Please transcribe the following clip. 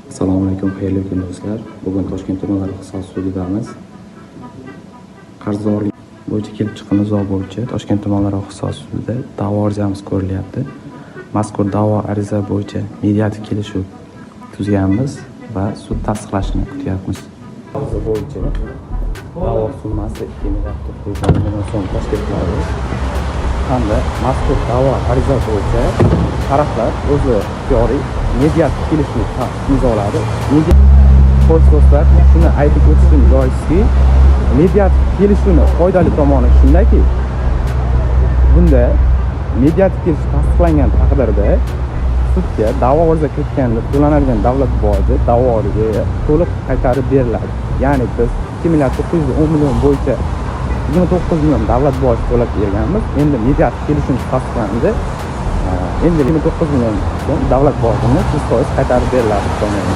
Assalomu alaykum, xayrli kun, do'stlar. Bugun Toshkent tumanlar ixtisos sudidamiz. Qarzdorlik bo'yicha kelib chiqqan nizo bo'yicha Toshkent tumanlar ixtisos sudida da'vo arizamiz ko'rilyapti. Mazkur da'vo ariza bo'yicha mediativ kelishuv tuzganmiz va sud tasdiqlashini kutyapmiz. Ariza bo'yicha da'vo summasi 2 milliard 910 million so'm tashkil qiladi. Hamda mazkur da'vo ariza bo'yicha taraflar o'zi ixtiyoriy mediativ kelishuv imzoladi. Xo'sh, do'stlar, shuni aytib o'tishim joizki, mediativ kelishuvni foydali tomoni shundaki, bunda mediativ kelishuv tasdiqlangan taqdirda sudga da'vo ariza kiritganda to'lanadigan davlat boji da'voga to'liq qaytarib beriladi. Ya'ni biz 2 milliard 910 million bo'yicha 29 million davlat boji to'lab berganmiz. Endi mediativ kelishuv tasdiqlandi. Endi 29 million so'm davlat bojini 100% qaytarib beriladi tomonidan.